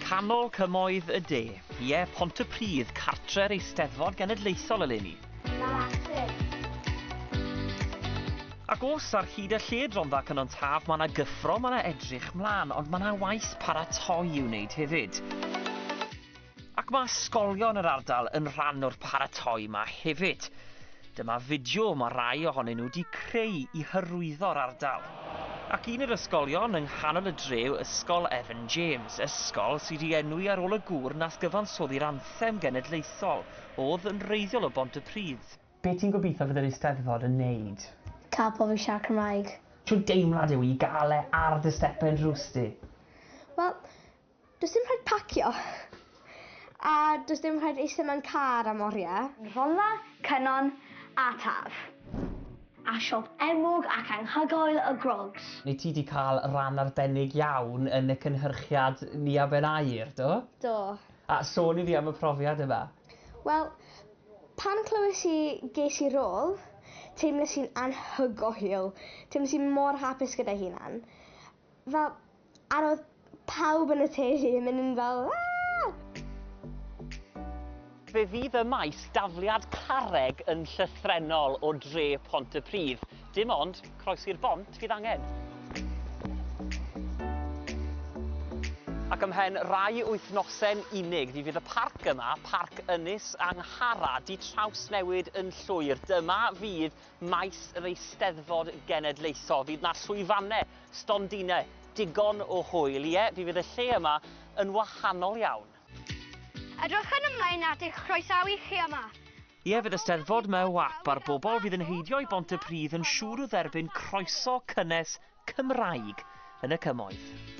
Canol cymoedd y de. Ie, Pontypridd, cartre'r Eisteddfod Genedlaethol eleni. Ac os ar hyd a lled Rhondda Cynon Taf mae 'na gyffro, mae 'na edrych mlaen, ond mae 'na waith paratoi i'w wneud hefyd. Ac mae ysgolion yr ardal yn rhan o'r paratoi 'ma hefyd. Dyma fideo mae rai ohonyn nhw 'di creu i hyrwyddo'r ardal. Ac un o'r ysgolion yng nghanol y dre yw Ysgol Evan James, ysgol sydd 'di enwi ar ôl y gŵr nath gyfansoddi'r anthem genedlaethol, o'dd yn wreiddiol o Bontypridd. Be ti'n gobeithio fydd yr Eisteddfod yn neud? Cael pobl i siarad Cymraeg. Shwt deimlad yw i gael e ar dy stepen drws di? Wel, Does dim rhaid pacio. A does dim rhaid eistedd mewn car am oriau. Rhondda, Cynon a Taf. A siop enwog ac anghygoel y Grogs. Neu ti 'di cael ran arbennig iawn yn y cynhyrchiad Nia Ben Aur, do? Do. A sôn i fi am y profiad yma. Wel, pan clywes i ges i rôl, teimles i'n anhygoel. Teimles i mor hapus gyda hunan. Fel, a roedd pawb yn y teulu yn mynd yn fel Aah! Fe fydd y maes dafliad carreg yn llythrennol o dre Pontypridd. Dim ond croesi'r bont fydd angen. Ac ymhen rai wythnosau'n unig, mi fydd y parc yma, Parc Ynys Angharad, 'di trawsnewid yn llwyr. Dyma fydd maes yr Eisteddfod Genedlaethol. Fydd 'na llwyfannau, stondinau, digon o hwyl. Ie, fi fydd y lle yma yn wahanol iawn. Edrychwn ymlaen at eich croesawu chi yma. Ie, fydd y Steddfod mewn wap a'r bobl fydd yn heidio i Bontypridd yn siŵr o dderbyn croeso cynnes Cymraeg yn y Cymoedd.